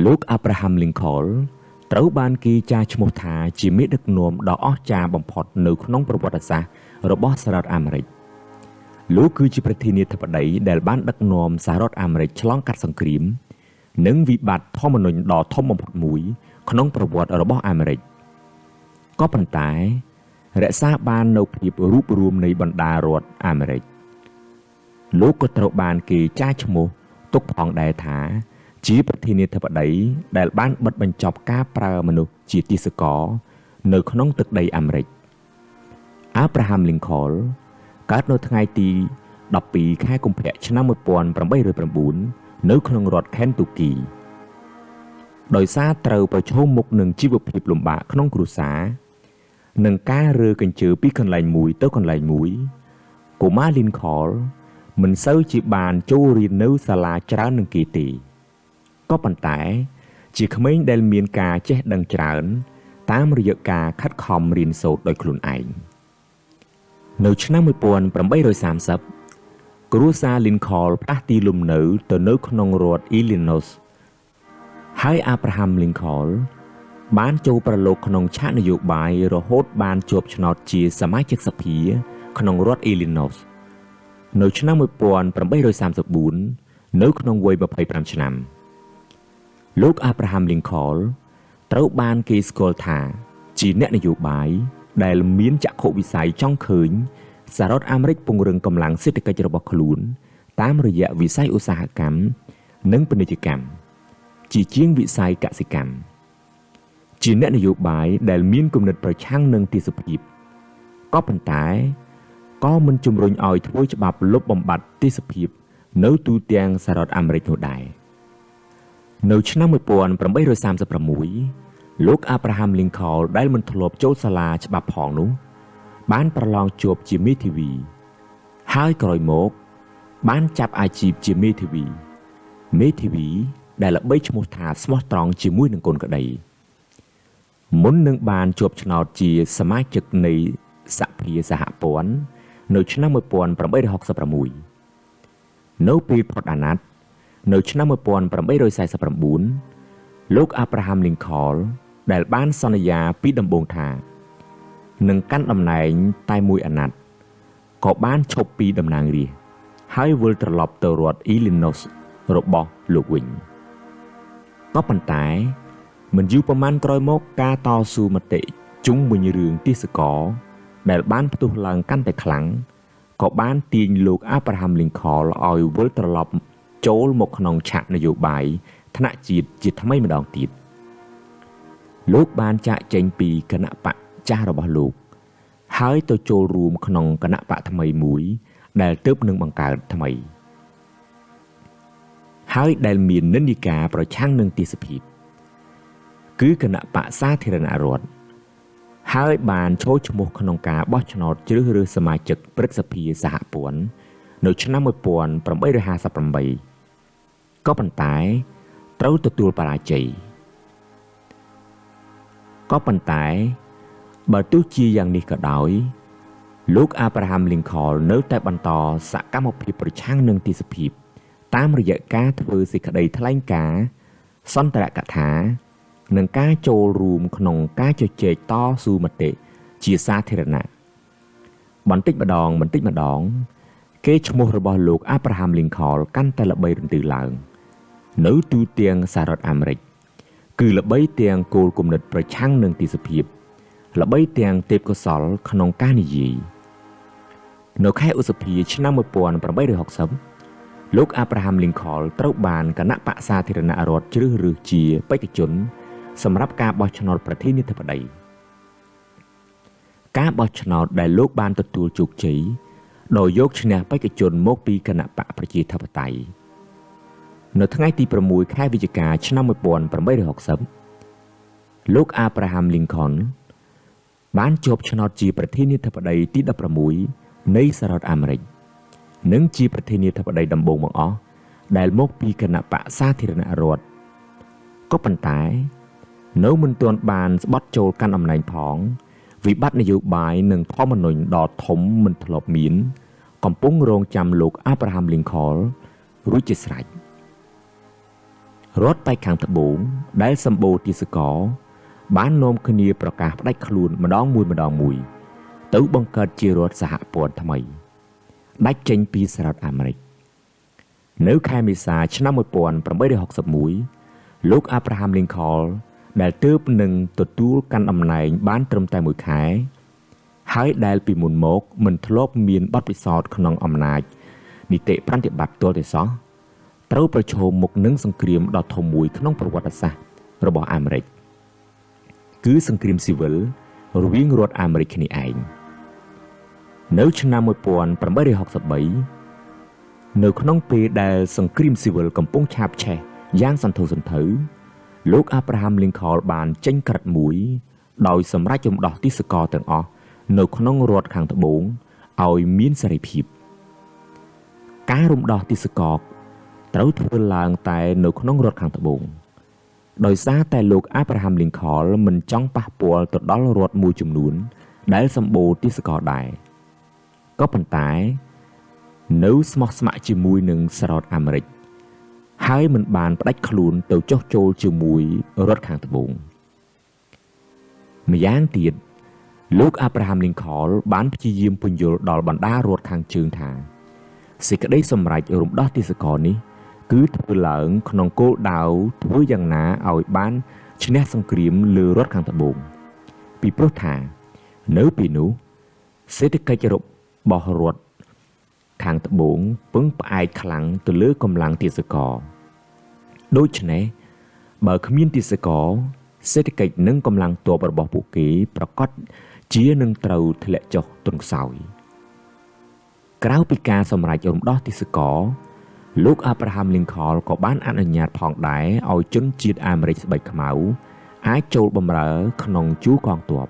លោកអាប់រ៉ាហាំលីនខលត្រូវបានគេចារឈ្មោះថាជាមេដឹកនាំដ៏អស្ចារ្យបំផុតនៅក្នុងប្រវត្តិសាស្ត្ររបស់សហរដ្ឋអាមេរិកលោកគឺជាប្រធានាធិបតីដែលបានដឹកនាំសហរដ្ឋអាមេរិកឆ្លងកាត់សង្គ្រាម និងវិបត្តិធម្មនុញ្ញដ៏ធំបំផុតមួយក្នុងប្រវត្តិរបស់អាមេរិកក៏ប៉ុន្តែរក្សាបាននូវភាពរួបរួមនៃបណ្ដារដ្ឋអាមេរិកលោកក៏ត្រូវបានគេចារឈ្មោះទុកផងដែរថាជាប្រធានាធិបតីដែលបានបិទបញ្ចប់ការប្រើមនុស្សជាទាសករនៅក្នុងទឹកដីអាមេរិកអាប់រ៉ាហាំលីនខលកើតនៅថ្ងៃទី12ខែកុម្ភៈឆ្នាំ1809នៅក្នុងរដ្ឋខេនទូគីដោយសារត្រូវប្រឈមមុខនឹងជីវភាពលំបាកក្នុងគ្រួសារនិងការរើកញ្ជើពីកន្លែងមួយទៅកន្លែងមួយកុមារលីនខលមិនសូវជាបានចូលរៀននៅសាលាច្រើននឹងគេទេក៏ប៉ុន្តែជាក្មេងដែលមានការចេះដឹងច្រើនតាមរយៈការខិតខំរៀនសូត្រដោយខ្លួនឯងនៅឆ្នាំ1830គ្រួសារលីនខលផ្លាស់ទីលំនៅទៅនៅក្នុងរដ្ឋអ៊ីលីណូសហើយអាប់រ៉ាហាំលីនខលបានចូលប្រឡូកក្នុងឆាកនយោបាយរហូតបានជាប់ឆ្នោតជាសមាជិកសភាក្នុងរដ្ឋអ៊ីលីណូសនៅឆ្នាំ1834នៅក្នុងវ័យ25ឆ្នាំលោកអាប់រ៉ាហាំលីនខលត្រូវបានគេស្គាល់ថាជាអ្នកនយោបាយដែលមានចក្ខុវិស័យចង់ឃើញសហរដ្ឋអាមេរិកពង្រឹងកម្លាំងសេដ្ឋកិច្ចរបស់ខ្លួនតាមរយៈវិស័យឧស្សាហកម្មនិងពាណិជ្ជកម្មជាជាងវិស័យកសិកម្មជាអ្នកនយោបាយដែលមានគំនិតប្រឆាំងនឹងទេសភាពក៏ប៉ុន្តែក៏មិនជំរុញឲ្យធ្វើច្បាប់លុបបំបាត់ទេសភាពនៅទូទាំងសហរដ្ឋអាមេរិកនោះដែរនៅឆ្នាំ1836លោកអាប់រ៉ាហាំលីនខលដែលមិនធ្លាប់ចូលសាលាច្បាប់ផងនោះបានប្រឡងជាប់ជាមេធាវីហើយក្រោយមកបានចាប់អាជីពជាមេធាវីដែលល្បីឈ្មោះថាស្មោះត្រង់ជាមួយនឹងកូនក្តីមុននឹងបានជាប់ឆ្នោតជាសមាជិកនៃសភាសហព័ន្ធនៅឆ្នាំ1866នៅពេលផុតអាណត្តិនៅឆ្នាំ1849លោកអាប់រ៉ាហាំលីនខលដែលបានសន្យាពីដំបូងថានឹងកាន់តំណែងតែមួយអាណត្តិក៏បានឈប់ពីតំណាងរាស្ត្រហើយវិលត្រឡប់ទៅរដ្ឋអ៊ីលីណូសរបស់លោកវិញក៏ប៉ុន្តែមិនយូរប៉ុន្មានក្រោយមកការតស៊ូមតិជុំវិញរឿងទាសករដែលបានផ្ទុះឡើងកាន់តែខ្លាំងក៏បានទាញលោកអាប់រ៉ាហាំលីនខលឲ្យវិលត្រឡប់ចូលមកក្នុងឆាកនយោបាយថ្នាក់ជាតិជាថ្មីម្ដងទៀតលោកបានចាកចេញពីគណបក្សចាស់របស់លោកហើយទៅចូលរួមក្នុងគណបក្សថ្មីមួយដែលទើបនឹងបង្កើតថ្មីហើយដែលមាននិន្នាការប្រឆាំងនឹងទេសភាពគឺគណបក្សសាធារណរដ្ឋហើយបានចូលឈ្មោះក្នុងការបោះឆ្នោតជ្រើសរើសសមាជិកព្រឹទ្ធសភាសហព័ន្ធនៅឆ្នាំ1858ក៏ប៉ុន្តែត្រូវទទួលបរាជ័យក៏ប៉ុន្តែបើទោះជាយ៉ាងនេះក៏ដោយលោកអាប់រ៉ាហាំលីនខលនៅតែបន្តសកម្មភាពប្រឆាំងនឹងទេសភាពតាមរយៈការធ្វើសេចក្តីថ្លែងការណ៍សន្ទរកថានិងការចូលរួមក្នុងការជជែកតស៊ូមតិជាសាធារណៈបន្តិចម្ដងបន្តិចម្ដងគេឈ្មោះរបស់លោកអាប់រ៉ាហាំលីនខលកាន់តែល្បីរន្ទឺឡើងនៅទូទាំងសហរដ្ឋអាមេរិកគឺល្បីទាំងគោលគំនិតប្រឆាំងនឹងទេសភាពល្បីទាំងទេពកោសល្យក្នុងការនិយាយនៅខែឧសភាឆ្នាំ1860លោកអាប់រ៉ាហាំលីនខលត្រូវបានគណបក្សសាធារណរដ្ឋជ្រើសរើសជាបេក្ខជនសម្រាប់ការបោះឆ្នោតប្រធានាធិបតីការបោះឆ្នោតដែលលោកបានទទួលជោគជ័យដោយយកឈ្នះបេក្ខជនមកពីគណបក្សប្រជាធិបតេយ្យនៅថ្ងៃទី6ខែវិច្ឆិកាឆ្នាំ1860លោកអាប់រ៉ាហាំលីនខលបានជាប់ឆ្នោតជាប្រធានាធិបតីទី16នៃសហរដ្ឋអាមេរិកនិងជាប្រធានាធិបតីដំបូងបង្អស់ដែលមកពីគណបក្សសាធារណរដ្ឋក៏ប៉ុន្តែនៅមិនទាន់បានស្បត់ចូលកាន់តំណែងផងវិបត្តិនយោបាយនិងធម្មនុញ្ញដ៏ធំមិនធ្លាប់មានកំពុងរងចាំលោកអាប់រ៉ាហាំលីនខលរួចជាស្រេច រដ្ឋប៉ែកខាងត្បូងដែលសម្បូរទាសករបាននាំគ្នាប្រកាសផ្ដាច់ខ្លួនម្ដងមួយម្ដងមួយទៅបង្កើតជារដ្ឋសហព័ន្ធថ្មីដាច់ចេញពីសហរដ្ឋអាមេរិកនៅខែមេសាឆ្នាំ1861លោកអាប់រ៉ាហាំលីនកលដែលទើបនឹងទទួលកាន់តំណែងបានត្រឹមតែមួយខែហើយដែលពីមុនមកមិនធ្លាប់មានបទពិសោធន៍ក្នុងអំណាចនីតិប្រតិបត្តិទាល់តែសោះត្រូវប្រឈមមុខនឹងសង្គ្រាមដ៏ធំមួយក្នុងប្រវត្តិសាស្ត្ររបស់អាមេរិកគឺសង្គ្រាមស៊ីវិលរវាងរដ្ឋអាមេរិកគ្នាឯងនៅឆ្នាំ1863នៅក្នុងពេលដែលសង្គ្រាមស៊ីវិលកំពុងឆាបឆេះយ៉ាងសន្ធោសន្ធៅលោកអាប់រ៉ាហាំលីនកលបានចេញក្រឹត្យមួយដោយសម្រេចរំដោះទាសករទាំងអស់នៅក្នុងរដ្ឋខាងត្បូងឲ្យមានសេរីភាពការរំដោះទាសករត្រូវធ្វើឡើងតែនៅក្នុងរដ្ឋខាងត្បូងដោយសារតែលោកអាប់រ៉ាហាំលីនកលមិនចង់ប៉ះពាល់ទៅដល់រដ្ឋមួយចំនួនដែលសម្បូរទាសករដែរក៏ប៉ុន្តែនៅស្មោះស្ម័គ្រជាមួយនឹងសហរដ្ឋអាមេរិកហើយមិនបានផ្ដាច់ខ្លួនទៅចុះចូលជាមួយរដ្ឋខាងត្បូងម្យ៉ាងទៀតលោកអាប់រ៉ាហាំលីនកលបានព្យាយាមពន្យល់ដល់បណ្ដារដ្ឋខាងជើងថាសេចក្តីសម្រេចរំដោះទាសករនេះគឺធ្វើឡើងក្នុងគោលដៅធ្វើយ៉ាងណាឲ្យបានឈ្នះសង្គ្រាមលើរដ្ឋខាងត្បូងពីព្រោះថានៅពេលនោះសេដ្ឋកិច្ចរបស់រដ្ឋខាងត្បូងពឹងផ្អែកខ្លាំងទៅលើកម្លាំងទាសករដូច្នេះបើគ្មានទាសករសេដ្ឋកិច្ចនិងកម្លាំងទ័ពរបស់ពួកគេប្រកាសជានឹងត្រូវធ្លាក់ចុះទន់ខ្សោយក្រៅពីការសម្រេចរំដោះទាសករលោកអាប់រ៉ាហាំលីនកលក៏បានអនុញ្ញាតផងដែរឲ្យជនជាតិអាមេរិកស្បែកខ្មៅអាចចូលបម្រើក្នុងជួរកងទ័ព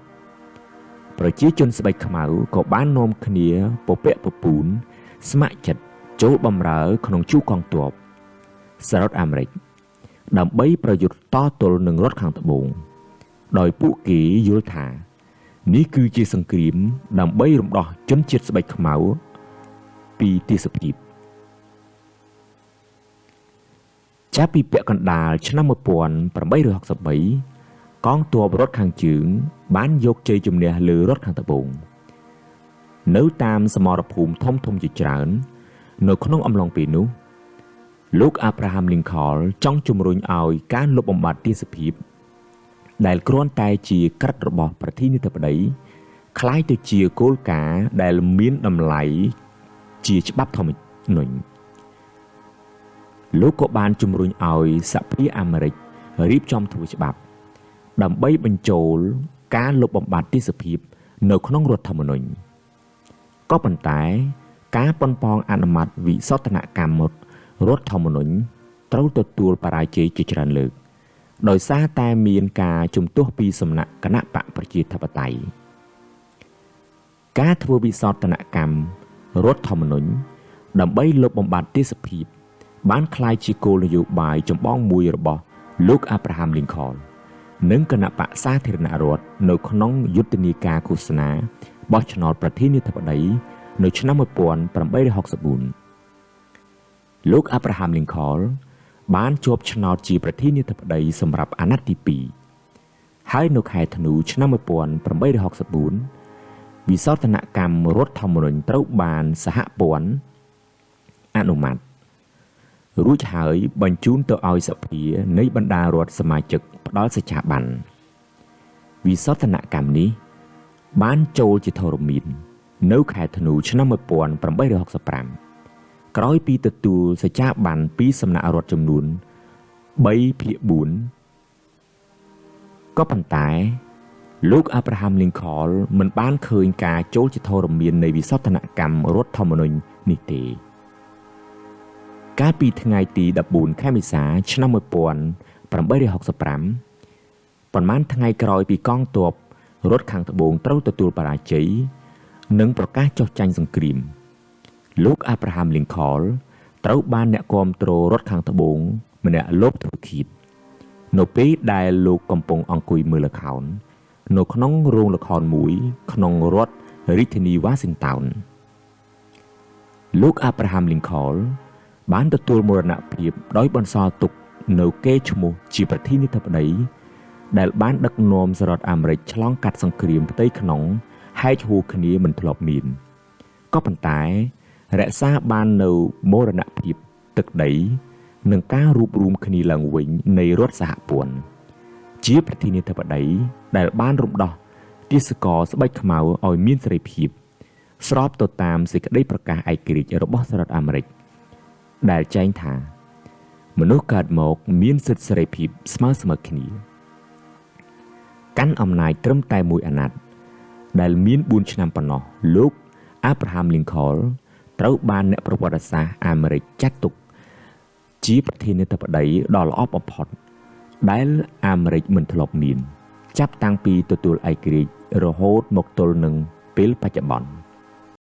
ប្រជាជនស្បែកខ្មៅក៏បាននាំគ្នាពពាក់ពពូនស្ម័គ្រចិត្តចូលបម្រើក្នុងជួរកងទ័ពសហរដ្ឋអាមេរិកដើម្បីប្រយុទ្ធតទល់នឹងរដ្ឋខាងត្បូងដោយពួកគេយល់ថានេះគឺជាសង្គ្រាមដើម្បីរំដោះជនជាតិស្បែកខ្មៅពីទាសភាពចាប់ពីពាក់កណ្ដាលឆ្នាំ1863កងទ័ពរដ្ឋខាងជើងបានយកជ័យជំនះលើរដ្ឋខាងត្បូងនៅតាមសមរភូមិធំៗជាច្រើននៅក្នុងអំឡុងពេលនោះលោកអាប់រ៉ាហាំលីនកលចង់ជំរុញឲ្យការលុបបំបាត់ទាសភាពដែលគ្រាន់តែជាក្រឹត្យរបស់ប្រធានាធិបតីក្លាយទៅជាគោលការណ៍ដែលមានតម្លៃជាច្បាប់ធម្មនុញ្ញលោកក៏បានជំរុញឲ្យសភាអាមេរិករៀបចំធ្វើច្បាប់ដើម្បីបញ្ចូលការលុបបំបាត់ទាសភាពនៅក្នុងរដ្ឋធម្មនុញ្ញក៏ប៉ុន្តែការប៉ុនប៉ងអនុម័តវិសោធនកម្មរដ្ឋធម្មនុញ្ញត្រូវទទួលបរាជ័យជាច្រើនលើកដោយសារតែមានការជំទាស់ពីសំណាក់គណបក្សប្រជាធិបតេយ្យការធ្វើវិសោធនកម្មរដ្ឋធម្មនុញ្ញដើម្បីលុបបំបាត់ទាសភាពបានក្លាយជាគោលនយោបាយចម្បងមួយរបស់លោកអាប់រ៉ាហាំលីនកលនិងគណបក្សសាធារណរដ្ឋនៅក្នុងយុទ្ធនាការឃោសនាបោះឆ្នោតប្រធានាធិបតីនៅឆ្នាំ1864លោកអាប់រ៉ាហាំលីនកលបានជាប់ឆ្នោតជាប្រធានាធិបតីសម្រាប់អាណត្តិទី2ហើយនៅខែធ្នូឆ្នាំ1864វិសោធនកម្មរដ្ឋធម្មនុញ្ញត្រូវបានសហព័ន្ធអនុម័តរួចហើយបញ្ជូនទៅឲ្យសភានៃបណ្ដារដ្ឋសមាជិកផ្ដល់សេចក្ដីបានវិសោធនកម្មនេះបានចូលជាធរមាននៅខែធ្នូឆ្នាំ1865ក្រោយពីទទួលសេចក្ដីបានពីសំណាក់រដ្ឋចំនួន3/4ក៏ប៉ុន្តែលោកអាប់រ៉ាហាំលីនកលមិនបានឃើញការចូលជាធរមាននៃវិសោធនកម្មរដ្ឋធម្មនុញ្ញនេះទេកាលពីថ្ងៃទី14ខែមេសាឆ្នាំ1865ប៉ុន្មានថ្ងៃក្រោយពីកងទ័ពរដ្ឋខាងត្បូងត្រូវទទួលបរាជ័យនិងប្រកាសចុះចាញ់សង្គ្រាមលោកអាប់រ៉ាហាំលីនកលត្រូវបានអ្នកគាំទ្ររដ្ឋខាងត្បូងម្នាក់លបធ្វើឃាតនៅពេលដែលលោកកំពុងអង្គុយមើលល្ខោននៅក្នុងរោងល្ខោនមួយក្នុងរដ្ឋរាជធានីវ៉ាស៊ីនតោនលោកអាប់រ៉ាហាំលីនកលបានទទួលមរណភាពដោយបន្សល់ទុក នៅកេរ្តិ៍ឈ្មោះជាប្រធានាធិបតីដែលបានដឹកនាំសហរដ្ឋអាមេរិកឆ្លងកាត់សង្គ្រាមផ្ទៃក្នុងហែកហួរគ្នាមិនធ្លាប់មានក៏ប៉ុន្តែរក្សាបាននៅមរណភាពទឹកដី និងការរួបរួមគ្នាឡើងវិញនៃរដ្ឋសហព័ន្ធជាប្រធានាធិបតីដែលបានរំដោះទាសករស្បែកខ្មៅឲ្យមានសេរីភាព ស្របទៅតាមសេចក្តីប្រកាសឯករាជ្យរបស់សហរដ្ឋអាមេរិកដែលចែងថា មនុស្សកើតមកមានសិទ្ធិសេរីភាពស្មើស្មើគ្នា កាន់អំណាចត្រឹមតែមួយអាណត្តិដែលមាន4ឆ្នាំប៉ុណ្ណោះលោកអាប់រ៉ាហាំលីនខលត្រូវបានអ្នកប្រវត្តិសាស្ត្រអាមេរិកចាត់ទុកជាប្រធានាធិបតីដ៏ល្អបំផុត ដែលអាមេរិកមិនធ្លាប់មាន ចាប់តាំងពីទទួលឯករាជ្យរហូតមកទល់នឹងពេលបច្ចុប្បន្ន។